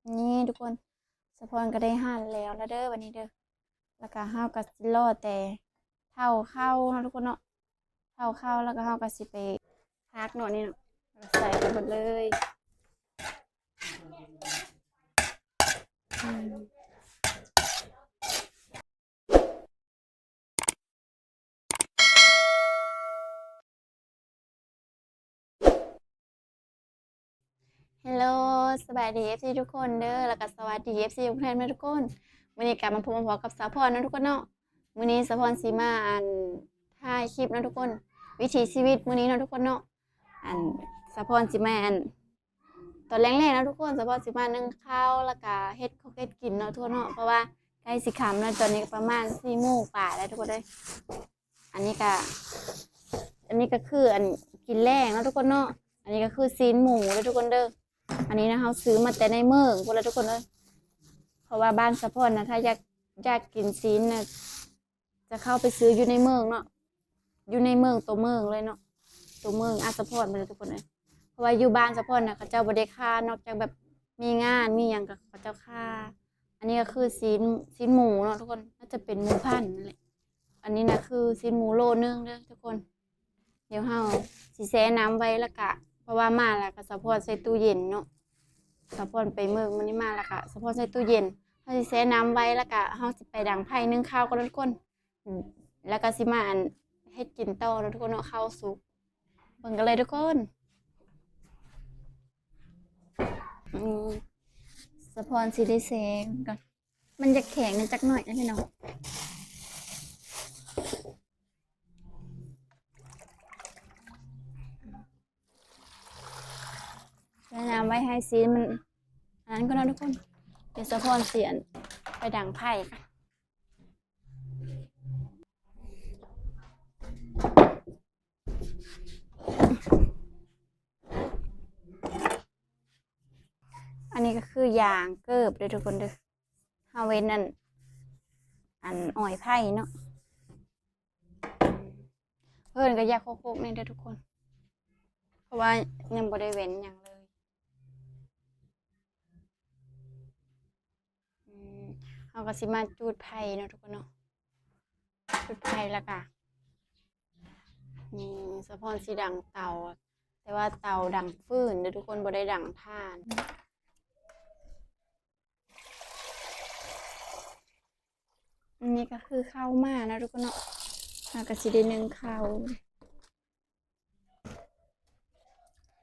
ນີ້ທຸກຄົນ ສາວພອນກໍໄດ້ຫັ່ນແລ້ວລະເດີ ບັດນີ້ເດີ. ແລ້ວກໍເຮົາກໍຊິລໍແຕ່ເທົ້າເຂົ້າເນາະທຸກຄົນເນາະ ເທົ້າເຂົ້າ ແລ້ວກໍເຮົາກໍຊິໄປຜັກເນາະ ນີ້ເນາະ ແລ້ວກໍໃສ່ໄປໝົດເລີຍ. ເຮລໂລ ສະບາຍດີ ເອັຟຊີ ທຸກຄົນເດີ ແລ້ວກໍສະຫວັດດີ ເອັຟຊີ ທຸກທ່ານເດີທຸກຄົນ. ມື້ນີ້ກໍມາພົບມາພໍ້ກັບສາວພອນເນາະທຸກຄົນເນາະ. ມື້ນີ້ສາວພອນຊິມາ ອັນ ຖ່າຍຄລິບເນາະທຸກຄົນ ວິຖີຊີວິດມື້ນີ້ເນາະທຸກຄົນເນາະ. ອັນ ສາວພອນຊິມາ ອັນ ຕອນແລງໆເນາະທຸກຄົນ ສາວພອນຊິມາໜຶ້ງເຂົ້າ ແລ້ວກະເຮັດຂອງເຮັດກິນເນາະທຸກຄົນເນາະ ເພາະວ່າໃກ້ຊິຄ່ຳແລ້ວ ຕອນນີ້ກໍປະມານສີ່ໂມງປາຍແລ້ວທຸກຄົນເອີຍ. ອັນນີ້ກະ ອັນນີ້ກໍຄື ອັນ ກິນແລງເນາະທຸກຄົນເນາະ. ອັນນີ້ກໍຄືຊີ້ນໝູເດີທຸກຄົນເດີ. ອັນນີ້ນະ ເຮົາຊື້ມາແຕ່ໃນເມືອງພຸ້ນລະທຸກຄົນເອີຍ ເພາະວ່າບ້ານສາວພອນນະ ຖ້າຢາກ ຢາກກິນຊີ້ນນະ ຈະເຂົ້າໄປຊື້ຢູ່ໃນເມືອງເນາະ ຢູ່ໃນເມືອງ ຕົວເມືອງເລີຍເນາະ ຕົວເມືອງອາດສະພອນພຸ້ນແຫຼະທຸກຄົນເອີຍ. ເພາະວ່າຢູ່ບ້ານສາວພອນນະ ເຂົາເຈົ້າບໍ່ໄດ້ຂ້າ ນອກຈາກແບບມີງານມີຫຍັງກໍເຂົາເຈົ້າຂ້າ. ອັນນີ້ກໍຄືຊີ້ນ ຊີ້ນໝູເນາະທຸກຄົນ ໜ້າຈະເປັນໝູພັນນັ້ນແຫຼະ. ອັນນີ້ນະຄືຊີ້ນໝູໂລໜຶ່ງເດີທຸກຄົນ. ດຽວເຮົາຊິແຊ່ນ້ຳໄວ້ ແລ້ວກະ ເພາະວ່າມາແລ້ວກະສາວພອນໃສ່ຕູ້ເຢັນເນາະ ສາວພອນໄປເມືອງມື້ນີ້ມາ ແລ້ວກະສາວພອນໃສ່ຕູ້ເຢັນ. ເຮົາຊິແຊ່ນ້ຳໄວ້ ແລ້ວກະເຮົາຊິໄປດັງໄຟໜຶ້ງເຂົ້າກ່ອນເດີທຸກຄົນ ແລ້ວກະຊິມາ ອັນ ເຮັດກິນຕໍ່ເນາະທຸກຄົນເນາະ ເຂົ້າສຸກ. ເບິ່ງກັນເລີຍທຸກຄົນ. ອືມ ສາວພອນຊິໄດ້ແຊ່ກ່ອນ ມັນຢາກແຂງນຳຈັກໜ້ອຍນະພີ່ນ້ອງ. ແຊ່ນ້ຳໄວ້ໃຫ້ຊີ້ນມັນ ອັນນັ້ນກ່ອນເນາະທຸກຄົນ. ດຽວສາວພອນຊິ ອັນ ໄປດັງໄຟກ່ອນ. ອັນນີ້ກໍຄືຢາງເກີບເດີທຸກຄົນເດີ ເຮົາເວັນອັນ ອັນ ອອຍໄຟເນາະ. ເພິ່ນກໍຢາກໂຄກໆນີ້ເດີທຸກຄົນ ເພາະວ່າຍັງບໍ່ໄດ້ເວັນຫຍັງເລີຍ. ອືມ ເຮົາກໍຊິມາຈູດໄຟເນາະທຸກຄົນເນາະ ຈູດໄຟແລ້ວກະ ນີ້ ສາວພອນຊິດັງເຕົາ ແຕ່ວ່າເຕົາດັງຟືນເດີທຸກຄົນ ບໍ່ໄດ້ດັງຖ່ານ. ອັນນີ້ກໍຄືເຂົ້າໝ້າເນາະທຸກຄົນເນາະ ເຮົາກໍຊິໄດ້ໜຶ້ງເຂົ້າ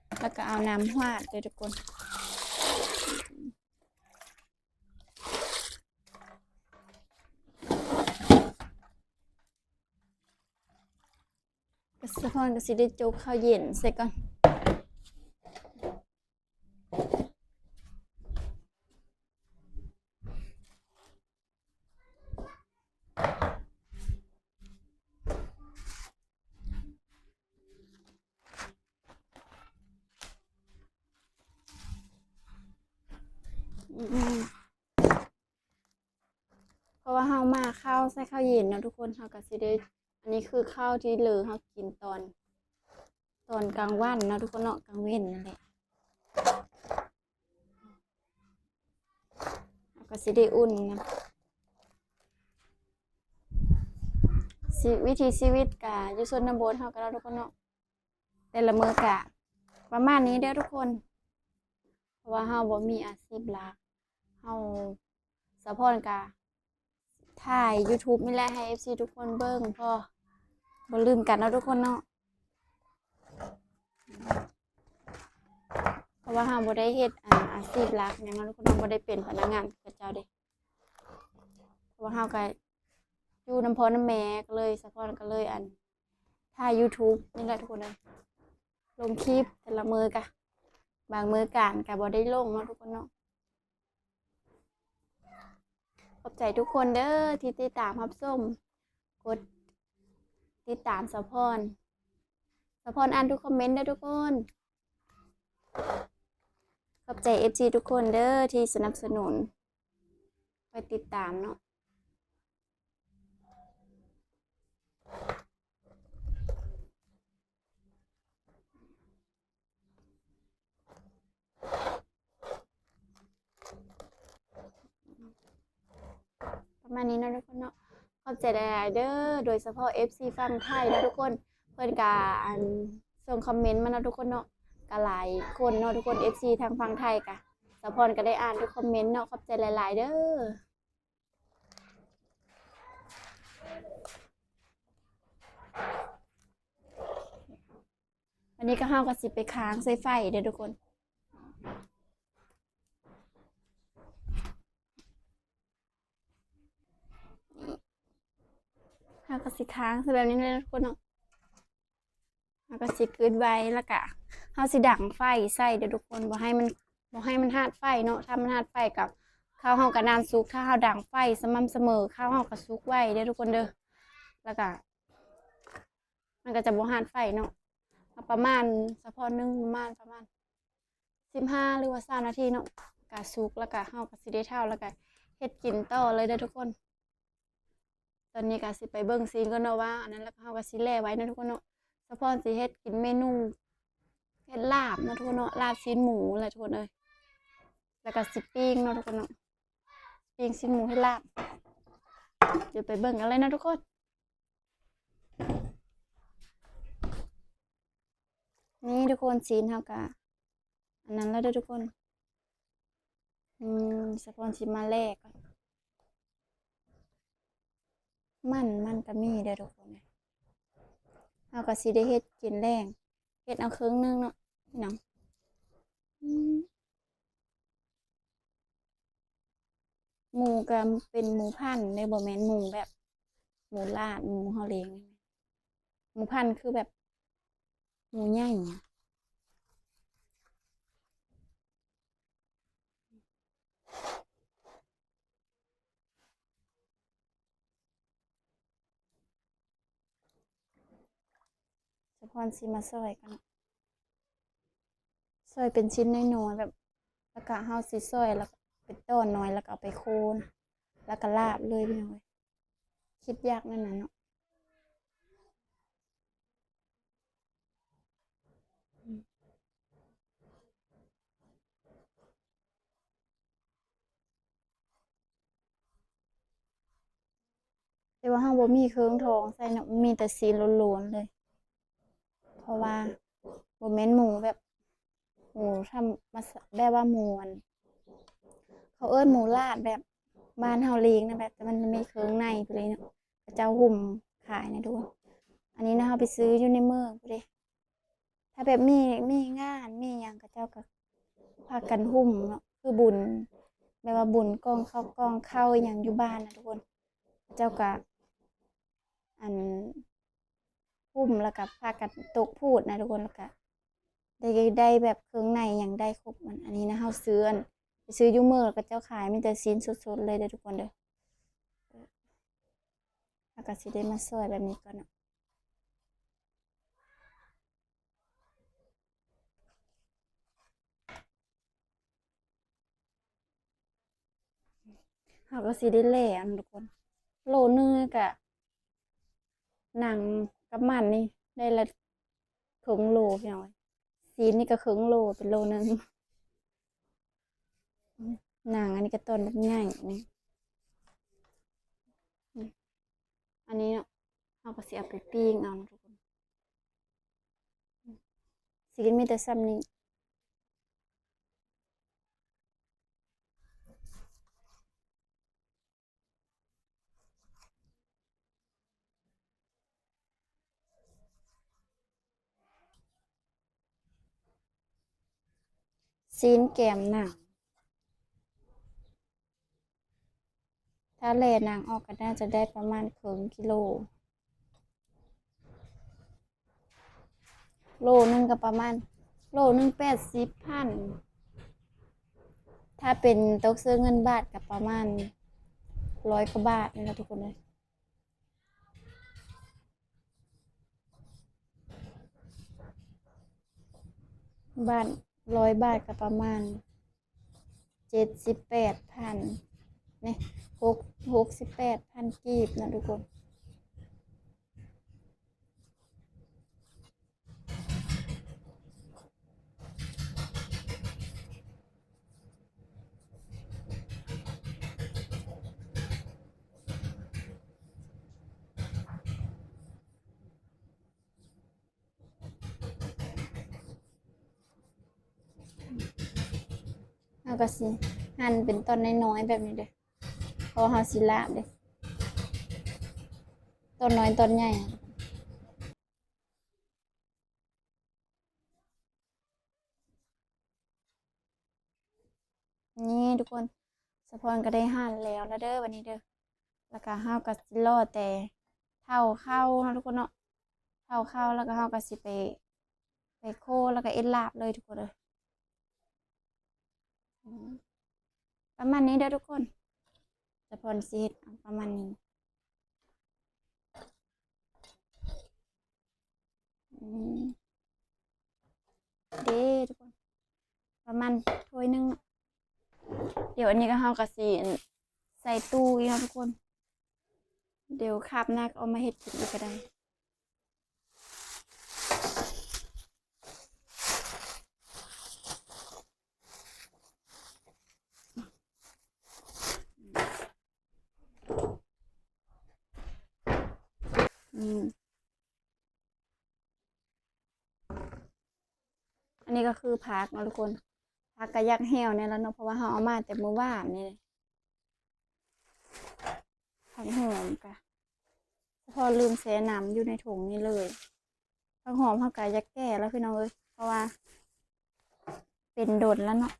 ແລ້ວກໍເອົານ້ຳຫວາດເດີທຸກຄົນ. ສາວພອນກໍຊິໄດ້ຈົກເຂົ້າເຢັນໃສ່ກ່ອນ. ອືມ ເພາະວ່າເຮົາໝ້າເຂົ້າໃສ່ເຂົ້າເຢັນເນາະທຸກຄົນ ເຮົາກໍຊິໄດ້ ອັນນີ້ຄືເຂົ້າທີ່ເລີເຮົາກິນຕອນ ຕອນກາງວັນເນາະທຸກຄົນເນາະ ກາງເວັນນັ້ນແຫຼະ ເຮົາກໍຊິໄດ້ອຸ່ນນຳ. ຊີ ວິຖີຊີວິດກະຢູ່ຊົນນະບົດເຮົາກໍເນາະທຸກຄົນເນາະ ແຕ່ລະມື້ກະປະມານນີ້ເດີທຸກຄົນ ເພາະວ່າເຮົາບໍ່ມີອາຊີບຫຼັກ ເຮົາ ສາວພອນກະຖ່າຍຢູທູບນີ້ແຫຼະໃຫ້ເອັຟຊີທຸກຄົນເບິ່ງ ເພາະບໍ່ລືມກັນເນາະທຸກຄົນເນາະ ເພາະວ່າເຮົາບໍ່ໄດ້ເຮັດ ອາ ອາຊີບຫຼັກຫຍັງເນາະທຸກຄົນເນາະ ບໍ່ໄດ້ເປັນພະນັກງານຂະເຈົ້າເດ້ ເພາະວ່າເຮົາກະຢູ່ນຳພໍ່ນຳແມ່ ກໍເລີຍ ສາວພອນກໍເລີຍ ອັນ ຖ່າຍຢູທູບນີ້ແຫຼະທຸກຄົນເອີຍ ລົງຄລິບແຕ່ລະມື້ກະ ບາງມື້ການກະບໍ່ໄດ້ລົງເນາະທຸກຄົນເນາະ. ຂອບໃຈທຸກຄົນເດີທີ່ຕິດຕາມຮັບຊົມ ກົດຕິດຕາມສາວພອນ ສາວພອນອ່ານທຸກຄອມເມັນເດີທຸກຄົນ ຂອບໃຈເອັຟຊີທຸກຄົນເດີທີ່ສະໜັບສະໜູນ ໄວ້ຕິດຕາມເນາະ. ອ ປະມານນີ້ເນາະທຸກຄົນເນາະ. ຂອບໃຈຫຼາຍໆເດີ ໂດຍສະເພາະເອັຟຊີຝັ່ງໄທເນາະທຸກຄົນ ເພິ່ນກະ ອັນ ສົ່ງຄອມເມັນມາເນາະທຸກຄົນເນາະ ກະຫຼາຍຄົນເນາະທຸກຄົນ ເອັຟຊີທາງຝັ່ງໄທກະ ສາວພອນກະໄດ້ອ່ານທຸກຄອມເມັນເນາະ. ຂອບໃຈຫຼາຍໆເດີ. ວັນນີ້ກະ ເຮົາກະຊິໄປຄ້າງໃສ່ໄຟເດີທຸກຄົນ. ເຮົາກະຊິຄ້າງໃສ່ແບບນີ້ເດີທຸກຄົນເນາະ. ເຮົາກະຊິກຶດໄວ້ ແລ້ວກະເຮົາຊິດັງໄຟໃສ່ເດີທຸກຄົນ ບໍ່ໃຫ້ມັນ ບໍ່ໃຫ້ມັນຮາດໄຟເນາະ. ຖ້າມັນຮາດໄຟກະ ເຂົ້າເຮົາກະນານສຸກ. ຖ້າເຮົາດັງໄຟສະໝ່ຳສະເໝີ ເຂົ້າເຮົາກະສຸກໄວເດີທຸກຄົນເດີ. ແລ້ວກະ ມັນກະຈະບໍ່ຮາດໄຟເນາະ. ເອົາປະມານ ສະເພາະໜຶ່ງປະມານ ປະມານສິບຫ້າ ຫຼືວ່າສາມນາທີເນາະ ກະສຸກ. ແລ້ວກະເຮົາກະຊິໄດ້ເຂົ້າ ແລ້ວກະເຮັດກິນຕໍ່ເລີຍເດີທຸກຄົນ. ຕອນນີ້ກະຊິໄປເບິ່ງຊີ້ນກ່ອນເນາະວ່າອັນນັ້ນ ແລ້ວກະເຮົາກະຊິແລ່ໄວ້ເນາະທຸກຄົນເນາະ. ສາວພອນຊິເຮັດກິນເມນູ ເຮັດລາບເນາະທຸກຄົນເນາະ ລາບຊີ້ນໝູແຫຼະທຸກຄົນເອີຍ. ແລ້ວກະຊິປີ້ງເນາະທຸກຄົນເນາະ ປີ້ງຊີ້ນໝູເຮັດລາບ. ດຽວໄປເບິ່ງກັນເລີຍເນາະທຸກຄົນ. ນີ້ທຸກຄົນ ຊີ້ນເຮົາກະອັນນັ້ນແລ້ວເດີທຸກຄົນ. ອືມ ສາວພອນຊິມາແລ່ກ່ອນ. ມັນ ມັນກະມີເດີທຸກຄົນເອີຍ. ເຮົາກະຊິໄດ້ເຮັດກິນແລງ ເຮັດເອົາເຄິ່ງໜຶ່ງເນາະພີ່ນ້ອງ. ອືມ ໝູກະເປັນໝູພັນເດ້ ບໍ່ແມ່ນໝູແບບ ໝູລາດ ໝູເຮົາລ້ຽງ. ໝູພັນຄືແບບໝູໃຫຍ່. ສາວພອນຊິມາຊອຍກ່ອນເນາະ ຊອຍເປັນຊິ້ນນ້ອຍໆ ແບບ ແລ້ວກະເຮົາຊິຊອຍ ແລ້ວເປັນຕອນນ້ອຍ ແລ້ວກະເອົາໄປໂຄນ ແລ້ວກະລາບເລີຍພີ່ນ້ອງເອີຍ. ຄິດຢາກແນວນັ້ນເນາະ. ແຕ່ວ່າເຮົາບໍ່ມີເຄິ່ງທອງໃສ່ເນາະ ມີແຕ່ຊີ້ນລ້ວນໆເລີຍ. ເພາະວ່າບໍ່ແມ່ນໝູແບບ ໝູທຳມະຊາດ ແບບວ່າໝູອັນ ເຂົາເອີ້ນໝູລາດແບບບ້ານເຮົາລ້ຽງນະ ແບບ ແຕ່ມັນມີເຄິ່ງໃນພຸ້ນເລີຍເນາະ ເຂົາເຈົ້າຫຸ້ມຂາຍນະທຸກຄົນ. ອັນນີ້ນະ ເຮົາໄປຊື້ຢູ່ໃນເມືອງພຸ້ນເດ້. ຖ້າແບບມີ ມີງານມີຫຍັງ ເຂົາເຈົ້າກະພາກັນຫຸ້ມເນາະ ຄືບຸນ ແບບວ່າບຸນກ່ອງເຂົ້າກ່ອງເຂົ້າອີ່ຫຍັງຢູ່ບ້ານນະທຸກຄົນ ເຂົາເຈົ້າກະ ອັນ ຫຸ້ມ ແລ້ວກະພາກັນຕົກພູດນະທຸກຄົນ ແລ້ວກະໄດ້ ໄດ້ແບບເຄື່ອງໃນຫຍັງໄດ້ຄົບມັນ. ອັນນີ້ນະ ເຮົາຊື້ ອັນ ໄປຊື້ຢູ່ເມືອງ ແລ້ວເຂົາເຈົ້າຂາຍມີແຕ່ຊີ້ນສົດໆເລີຍເດີທຸກຄົນເດີ. ເຮົາກະຊິໄດ້ມາຊອຍແບບນີ້ກ່ອນເນາະ. ເຮົາກະຊິໄດ້ແລ່ອັນທຸກຄົນ ໂລໜຶ່ງກະ ໜັງກັບມັນນີ້ໄດ້ລະເຄິ່ງໂລພີ່ນ້ອງເອີຍ. ຊີ້ນນີ້ກະເຄິ່ງໂລ ເປັນໂລໜຶ່ງ. ໜັງອັນນີ້ກະຕອນບັກໃຫຍ່ນີ້. ອັນນີ້ເນາະ ເຮົາກະຊິເອົາໄປປີ້ງເອົາເນາະທຸກຄົນ. ຊີ້ນມີແຕ່ຊ່ຳນີ້. ຊີ້ນແກມໜັງ ຖ້າແລ່ໜັງອອກກະໜ້າຈະໄດ້ປະມານເຄິ່ງກິໂລ. ໂລໜຶ່ງກະປະມານ ໂລໜຶ່ງແປດສິບພັນ ຖ້າເປັນຕົກເຊິ່ງເງິນບາດກະປະມານຮ້ອຍກວ່າບາດນີ້ລະທຸກຄົນເອີຍ. ບາດ ຮ້ອຍບາດກະປະມານ ເຈັດສິບແປດພັນ ນີ້ ຫົກ ຫົກສິບແປດພັນກີບເນາະທຸກຄົນ. ເ ເຮົາກໍຊິຫັ່ນເປັນຕອນນ້ອຍໆແບບນີ້ເດີ້ ເພາະວ່າເຮົາຊິລາບເດ້ ຕອນນ້ອຍຕອນໃຫຍ່. ນີ້ທຸກຄົນ ສາວພອນກໍໄດ້ຫັ່ນແລ້ວລະເດີ້ ບັດນີ້ເດີ້ ແລ້ວກໍເຮົາກໍຊິລໍແຕ່ເຖົ້າເຂົ້າເນາະທຸກຄົນເນາະ ເຖົ້າເຂົ້າ ແລ້ວກໍເຮົາກໍຊິໄປ ໄປໂຄ ແລ້ວກໍເຮັດລາບເລີຍທຸກຄົນເອີຍ. ອືມ ປະມານນີ້ເດີ້ທຸກຄົນ ສາວພອນຊິເຮັດເອົາປະມານນີ້ ອືມ ເດ້ທຸກຄົນ ປະມານຖ້ວຍໜຶ່ງເນາະ. ດຽວອັນນີ້ກໍ ເຮົາກໍຊິໃສ່ຕູ້ອີກເນາະທຸກຄົນ ດຽວຄາບໜ້າກໍເອົາມາເຮັດກິນອີກກໍໄດ້. ອືມ ອັນນີ້ກໍຄືຜັກເນາະທຸກຄົນ ຜັກກໍຢາກແຫ້ວແດ່ລະເນາະ ເພາະວ່າເຮົາເອົາມາແຕ່ມື້ວານນີ້. ຜັກຫອມກະ ສາວພອນລືມແຊ່ນ້ຳຢູ່ໃນຖົງນີ້ເລີຍ. ຜັກຫອມເຮົາກະຢາກແກ່ແລ້ວພີ່ນ້ອງເອີຍ ເພາະວ່າເປັນດົນແລ້ວເນາະ.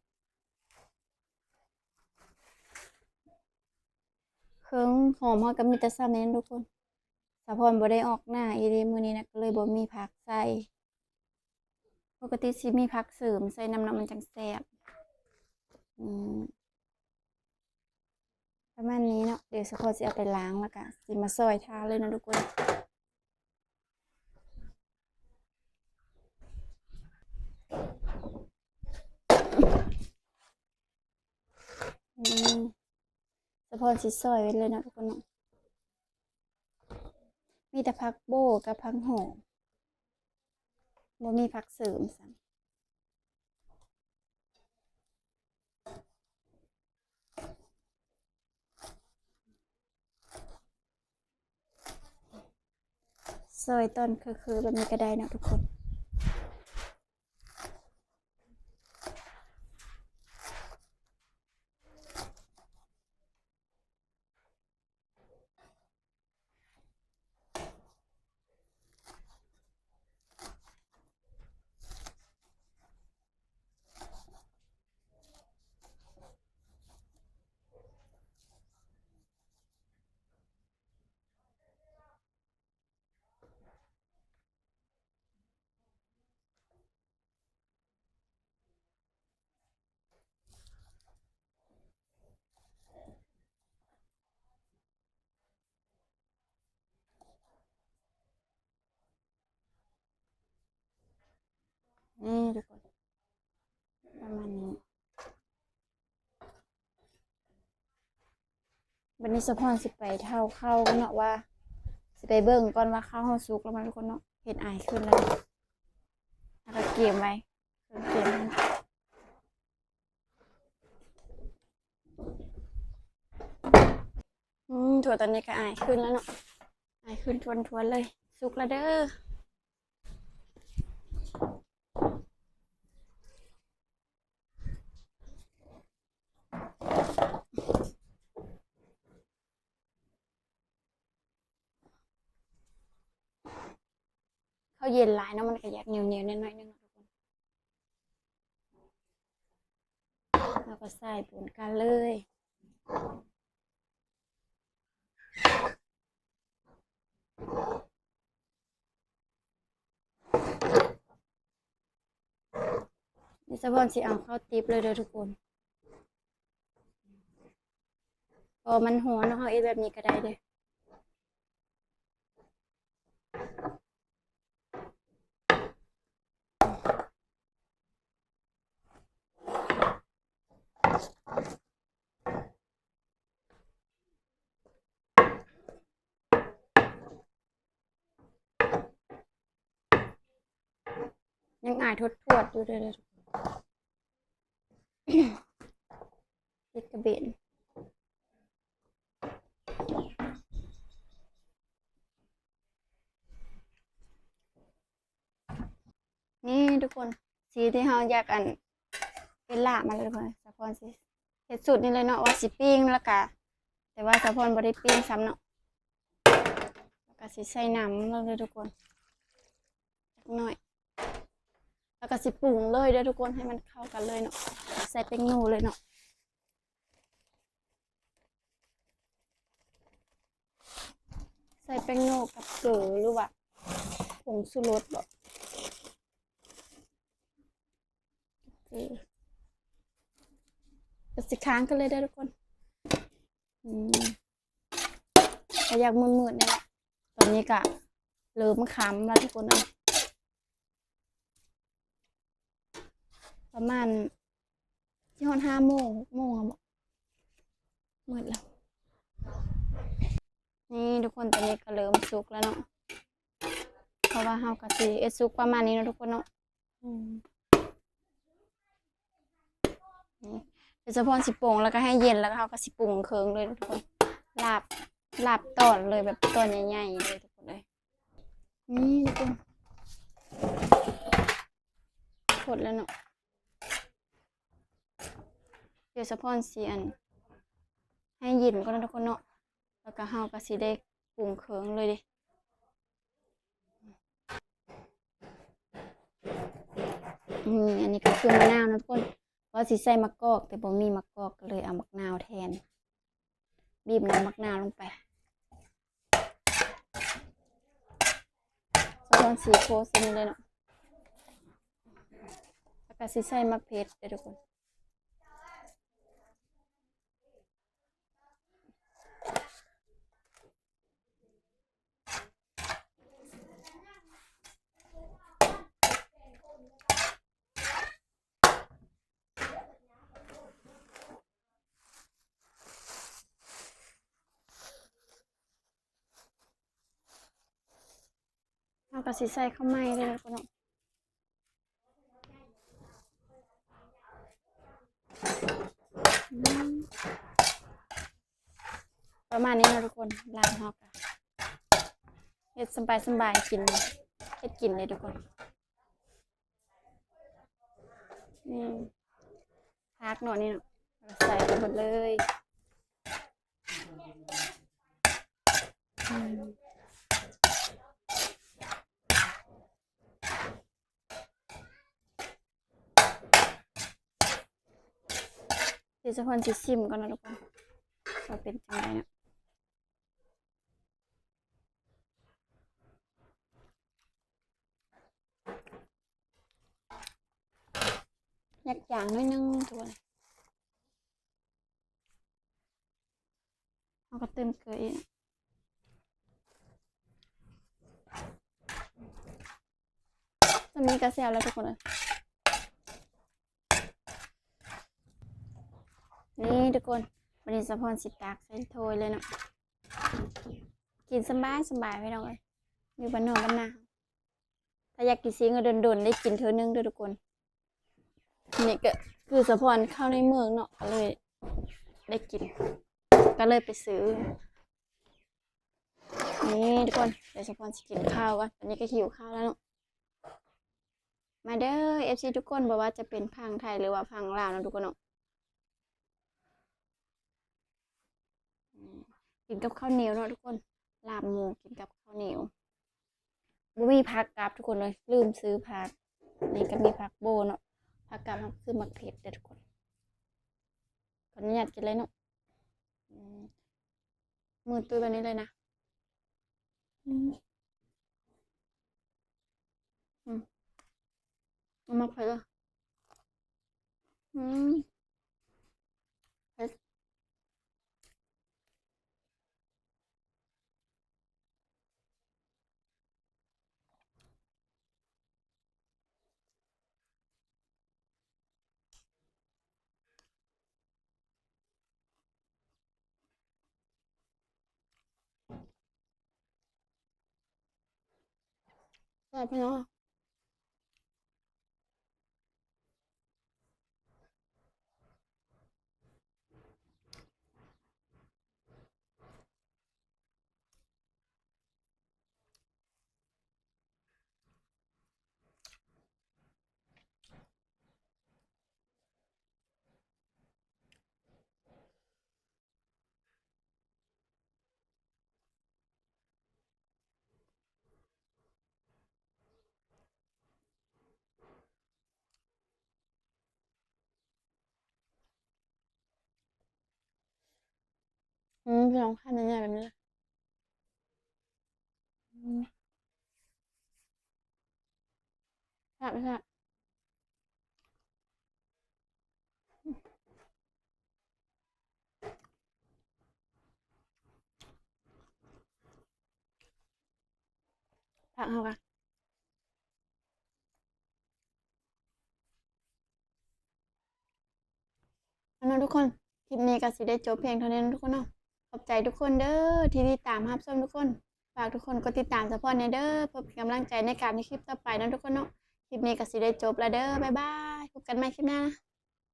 ເຄື່ອງຫອມເຮົາກະມີແຕ່ສ່ຳນີ້ທຸກຄົນ ສາວພອນບໍ່ໄດ້ອອກໜ້າອີ່ຫຼີມື້ນີ້ນະ ກໍເລີຍບໍ່ມີຜັກໃສ່ ປົກກະຕິຊິມີຜັກເສີມໃສ່ນຳເນາະ ມັນຈັ່ງແຊບ. ອືມ ປະມານນີ້ເນາະ ດຽວສາວພອນຊິເອົາໄປລ້າງ ແລ້ວກະຊິມາຊອຍທາເລີຍເນາະທຸກຄົນ. ອືມ ສາວພອນຊິຊອຍໄວ້ເລີຍເນາະທຸກຄົນເນາະ ມີແຕ່ຜັກໂບກັບຜັກຫອມ ບໍ່ມີຜັກເສີມຊ້ຳ. ຊອຍຕອນເຄີໆແບບນີ້ກໍໄດ້ເນາະທຸກຄົນ. ນີ້ທຸກຄົນ ປະມານນີ້. ບັດນີ້ສາວພອນຊິໄປເຖົ້າເຂົ້າເນາະ ວ່າ ຊິໄປເບິ່ງກ່ອນວ່າເຂົ້າເຮົາສຸກແລ້ວບໍ່ທຸກຄົນເນາະ. ເຫັນອາຍຂຶ້ນແລ້ວ ແລ້ວກໍກຽມໄວ້ ເຄື່ອງກຽມ. ອືມ ຖົ່ວຕອນນີ້ກໍອາຍຂຶ້ນແລ້ວເນາະ ອາຍຂຶ້ນທວນໆເລີຍ. ສຸກແລ້ວເດີ້. ເຂົ້າເຢັນຫຼາຍເນາະ ມັນກໍຢາກໜຽວໆແດ່ໜ້ອຍໜຶ່ງເນາະທຸກຄົນ. ເຮົາກໍໃສ່ປົນກັນເລີຍ. ນີ້ສາວພອນຊິເອົາເຂົ້າຕິບເລີຍເດີ້ທຸກຄົນ ເພາະມັນຮ້ອນເນາະ ເຮົາເຮັດແບບນີ້ກໍໄດ້ເດ້. ຍັງອາຍທວດໆຢູ່ເດີ້ ເຮັດກະເບັນ. ນີ້ທຸກຄົນ ສີທີ່ເຮົາຢາກ ອັນ ປັນລາບມາເລີຍທຸກຄົນ. ສາວພອນຊິເຮັດສູດນີ້ເລີຍເນາະ ວ່າຊິປີ້ງ ແລ້ວກະ ແຕ່ວ່າສາວພອນບໍ່ໄດ້ປີ້ງຊ້ຳເນາະ. ແລ້ວກະຊິໃສ່ນ້ຳເລີຍທຸກຄົນ ຈັກໜ້ອຍ ແລ້ວກະຊິປຸງເລີຍເດີທຸກຄົນ ໃຫ້ມັນເຂົ້າກັນເລີຍເນາະ. ໃສ່ແປ້ງນົວເລີຍເນາະ. ໃສ່ແປ້ງນົວກັບເກືອ ຫຼືວ່າຜົງຊູລົດບໍ? ເອີ ກະຊິຄ້າງກັນເລີຍເດີທຸກຄົນ. ອືມ ກະຢາກມືດໆ ນີ້ແຫຼະ. ຕອນນີ້ກະເລີ່ມຄ່ຳແລ້ວທຸກຄົນເອີຍ. ປະມານຊິຮອດຫ້າໂມງ ຫົກໂມງແລ້ວບໍ? ມືດແລ້ວ. ນີ້ທຸກຄົນ ຕອນນີ້ກະເລີ່ມສຸກແລ້ວເນາະ. ເພາະວ່າເຮົາກະຊິເຮັດສຸກປະມານນີ້ເນາະທຸກຄົນເນາະ. ອືມ ນີ້ ດຽວສາວພອນຊິປົງ ແລ້ວກະໃຫ້ເຢັນ ແລ້ວກະເຮົາກະຊິປຸງເຄິ່ງເລີຍທຸກຄົນ. ລາບ ລາບຕອນເລີຍ ແບບຕອນໃຫຍ່ໆ ເລີຍທຸກຄົນເອີຍ. ນີ້ທຸກຄົນ ໝົດແລ້ວເນາະ. ດຽວສາວພອນຊິ ອັນ ໃຫ້ເຢັນກ່ອນເນາະທຸກຄົນເນາະ. ແລ້ວກະເຮົາກະຊິໄດ້ປຸງເຄິ່ງເລີຍເດ້. ນີ້ ອັນນີ້ກະຄືມະນາວເນາະທຸກຄົນ. ວ່າຊິໃສ່ໝາກກອກ ແຕ່ບໍ່ມີໝາກກອກ ກະເລີຍເອົາໝາກນາວແທນ. ບີບນ້ຳໝາກນາວລົງໄປ. ສາວພອນຊິໂຄໃສ່ນີ້ເລີຍເນາະ. ແລ້ວກະຊິໃສ່ໝາກເຜັດເດີທຸກຄົນ. ເຮົາກະຊິໃສ່ເຂົ້າໃໝ່ເລີຍເນາະ. ອືມ ປະມານນີ້ເນາະທຸກຄົນ. ລາບເຮົາກະເຮັດສະບາຍໆ ກິນ ເຮັດກິນເລີຍທຸກຄົນ. ອືມ ຜັກເນາະນີ້ເນາະ ໃສ່ໄປໝົດເລີຍ. ອືມ ດຽວສາວພອນຊິຊິມກ່ອນເນາະທຸກຄົນ ວ່າເປັນຈັ່ງໃດເນາະ. ຢາກຈາງໜ້ອຍໜຶ່ງທຸກຄົນ. ເຮົາກະຕື່ມເກືອອີກ. ສ່ຳນີ້ກະແຊບແລ້ວທຸກຄົນເອີຍ. ນີ້ທຸກຄົນ ບາດນີ້ສາວພອນຊິຕັກໃສ່ຖ້ວຍເລີຍເນາະ. ກິນສະບາຍໆ ພີ່ນ້ອງເອີຍ ຢູ່ບ້ານນອກບ້ານນາ. ຖ້າຢາກກິນຊີ້ນກໍດົນໆ ໄດ້ກິນເທື່ອໜຶ່ງເດີທຸກຄົນ. ນີ້ກະຄືສາວພອນເຂົ້າໃນເມືອງເນາະ ກະເລີຍໄດ້ກິນ ກະເລີຍໄປຊື້. ນີ້ທຸກຄົນ ດຽວສາວພອນຊິກິນເຂົ້າກ່ອນ ຕອນນີ້ກະຫິວເຂົ້າແລ້ວເນາະ. ມາເດີ ເອັຟຊີ ທຸກຄົນ ບໍ່ວ່າຈະເປັນຝັ່ງໄທ ຫຼືວ່າຝັ່ງລາວເນາະທຸກຄົນເນາະ. ອືມ ກິນກັບເຂົ້າໜຽວເນາະທຸກຄົນ ລາບໝູກິນກັບເຂົ້າໜຽວ. ບໍ່ມີຜັກກັບທຸກຄົນເອີຍ ລືມຊື້ຜັກ. ນີ້ກະມີຜັກໂບເນາະ ຜັກກັບເຮົາຄືໝາກເຜັດເດີທຸກຄົນ. ຂໍອະນຸຍາດກິນເລີຍເນາະ. ອືມ ມືດຕຸ້ຍແບບນີ້ເລີຍນະ. ອືມ ອືມ ເອົາໝາກເຜັດເດີ. ອືມ ເຜັດ. ແຊບພີ່ນ້ອງ. ອືມ ພີ່ນ້ອງ ຄຳໃຫຍ່ໆແບບນີ້ເລີຍ. ອືມ ແຊບ ແຊບ. ຜັກເຮົາກະ ເອົາເນາະທຸກຄົນ, ຄລິບນີ້ກະຊິໄດ້ຈົບພຽງເທົ່ານີ້ເນາະທຸກຄົນເນາະ. ຂອບໃຈທຸກຄົນເດີທີ່ຕິດຕາມຮັບຊົມທຸກຄົນ. ຝາກທຸກຄົນກົດຕິດຕາມສະພອນແດ່ເດີ ເພື່ອເປັນກຳລັງໃຈໃນການເຮັດຄລິບຕໍ່ໄປເນາະທຸກຄົນເນາະ. ຄລິບນີ້ກະຊິໄດ້ຈົບລະເດີ. ບາຍບາຍ. ພົບກັນໃໝ່ຄລິບໜ້າ.